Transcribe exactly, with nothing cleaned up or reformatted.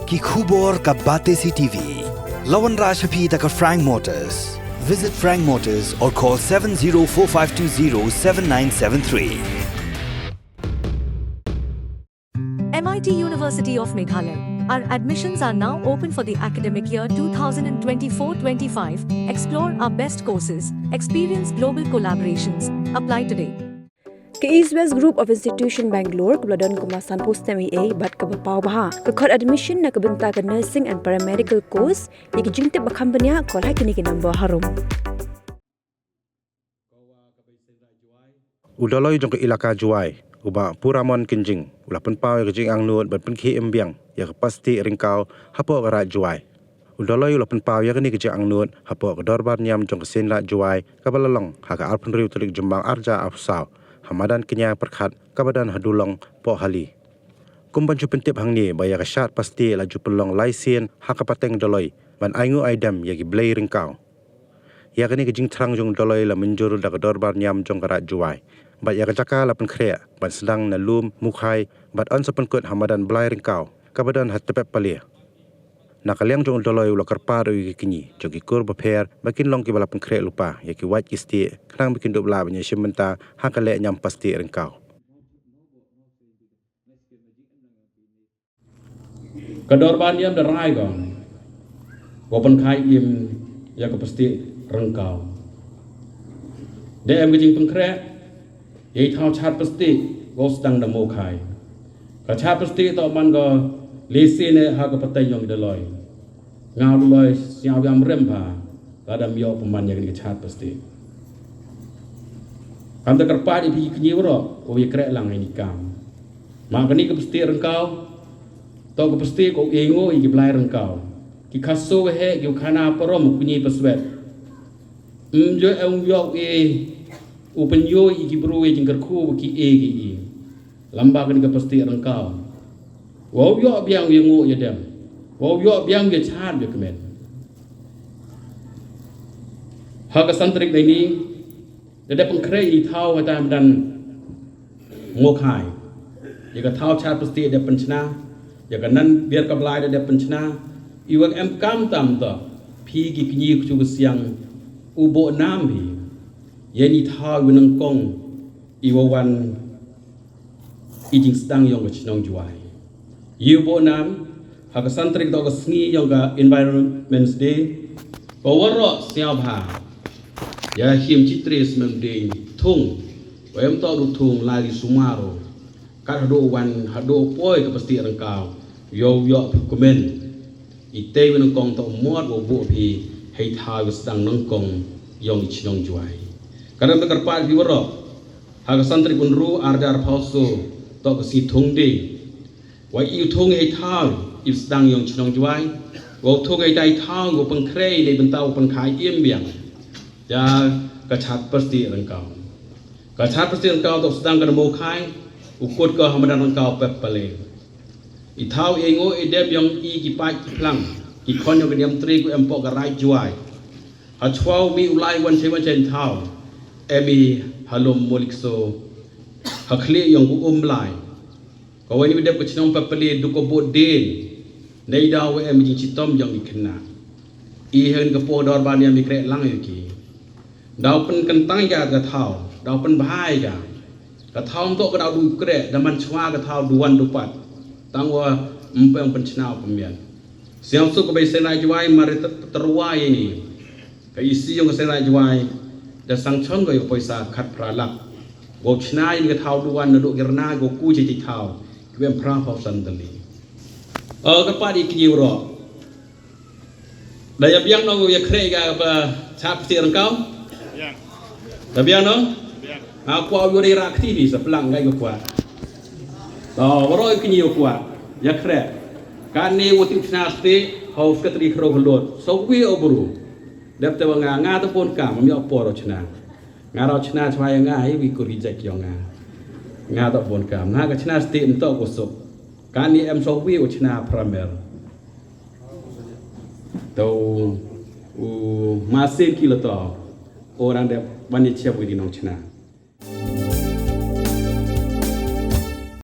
Ki khubor ka Batesi T V. La wanrah sha phi da ka Frank Motors. Visit Frank Motors or call seven zero four five two zero seven nine seven three. M I T University of Meghalaya. Our admissions are now open for the academic year two thousand twenty-four twenty-five. Explore our best courses, experience global collaborations. Apply today. Ka East West Group of Institution Bangalore kaba la don kumba sanphew snem eiei bad kaba paw bha ka khot admission na ka bynta ka nursing and paramedical course. Ïa ki jingtip ba kham bniah, call ha kine ki number harum. U Dolloi jong ka Elaka Jowai, u Bah Puramon Kynjing, u la pynpaw ïa ka jingangnud ban pynkhie im biang ïa ka plastik ryngkaw hapoh ka Raid Jowai. U Dolloi u la pynpaw ïa kane ka jingangnud hapoh ka dorbar niam jong ka Seiñ Raid Jowai kaba la long ha ka arphew hynriew tarik Jymmang arhajar arphew saw, ha madan Kñia Pyrkhat kaba don ha Dulong Pohali. Kum ban shu pyntip hangne ba ïa ka shad plastik la ju pynlong lai sien ha ka pateng Dolloi ban ainguh aidem ïa ki blei ryngkaw. Ïa kane ka jingthrang jong u Dolloi la mynjur da ka dorbar niam jong ka Raid Jowai bad ïa ka jaka la pynkhreh ban sdang na lum Mukhai bad yn sa pynkut ha madan Blai Ryngkaw kaba don ha Tepep Pale. Na ka liang jong u Dolloi u la kyrpad ruh ïa ki kñi jong ki kur bapher ba kin long kiba la pynkhreh lypa ïa ki wait ki stieh khnang ba kin dup lah ban ïashim bynta ha ka lehñiam plastik ryngkaw. Ka dorbar niam da rai kong ba pynkhie im ïa ka plastik ryngkaw. Da em ka jingpynkhreh ïa i thaw chad plastik ba u sdang na Mukhai. Ka chad plastik toh man ka lehse ne ha ka pateng jong i Dolloi. Nga u Dolloi sñiaw biang rem bha lada ym ïoh pynman ïa kane ka chad plastik. Kam da kyrpad ïa phi ki kñi baroh ba ïa kreh lang ïa kane ka kam. Ma kane ka plastik ryngkaw toh ka plastik ka u ainguh ïa ki blai ryngkaw. Ki khaso ka heh ki u khana parom u kñi paswet. Ym ju ïoh u pynïoh ïa ki bru ïa jingkyrkhu ba ki e ki i. Lamba kane ka plastik ryngkaw. Wow ïoh biang ïa nguh ïa dem. Wow ïoh biang ïa chad ïa kmen. Ha ka san tarik dei ni da dep pynkhreh i thaw ha ta madan Mukhai. Ïa ka thaw chad plastik da dep pynchna. Ïa ka nan biar ka blai da dep pynchna. I wa em kam tam ta phi ki kñi kchu ka siang u bo nam hi. Ïa ni thaw i wa nyngkong i wa wan i jingsdang yong ka chnong Jowai. Ïa u bo nam ha ka san tarik toh ka sngi yong ka Environment Day. Ka waroh sñiaw bha ïa him chitri smem ding thung. Wa em toh du thung lai ri sumaro. Kat haduh wan haduh poi ka plastik ryngkaw. Yow yoh phi kmen. I tei wa nyngkong toh mot wa buh phi hei thaw wa sdang nyngkong yong i chnong Jowai. Ka dang da kyrpad phi waroh. Ha ka san tarik Ynru arhajar arphew saw toh ka sngi thung ding. Wa i u thung hei thaw i sdang yong chnong Jowai. Wa u thung hei tai thaw wa pynkhreh dei bynta wa pynkhie im biang. Ïa ka chad plastik ryngkaw. Ka chad plastik ryngkaw toh sdang ka na Mukhai u kut ka ha madan ryngkaw Pep Pale. I thaw i ainguh i dem yong i ki paid ki phlang ki khon yong ka niam tri ku em poh ka Raid Jowai. Ha chwa u mih u lai wan chai wan chai thaw em i ha lum Mulikso ha khlieh yong ku um lai. Ka wan i dep ka chnong Pep Pale du ka bud dien. Nei daw wa em i jingchitom yong i khynnah. I hynda ka por dorbar niam i kreh lang ïa ki. Daw pynkyntang ïa ka thaw, daw pynbha ïa ka. Ka thaw ym toh ka daw du kreh, da man chwa ka thaw du wan du pat. Tang wa ym pynchna u pynmiat. Sñiawsuk ka bei Seiñ Raij Jowai mar tyrwa ïa ni. Ka isi yong ka Seiñ Raij Jowai da sanction ka ïa poisa khatphra lak. Wow chna ïa ka thaw du wan naduh ki rna wow ku jai jai thaw. Ki wem phra phaw san tylli. Ka pat ïa kñi waroh. Da ïa biang noh ïa khreh ka ba chad plastik ryngkaw. Da biang noh. Nga kwah u ri ra kti ni sa plang ngai ka kwah. To waroh ïa kñi u kwah ïa khreh. Kane u tip chna plastik ha u secretary khro khlot. So wi o bru. Dep te wa nga nga te pun kam ym ïoh por o chna. Nga raw chna chwa ïa nga i wi kur reject yong nga. Nga te pun kam na ka chna plastik ym toh ko suk. Kane em so wi o chna pramer. To u masin ki la to. Orang dep ban ïa chep wi di nong chna.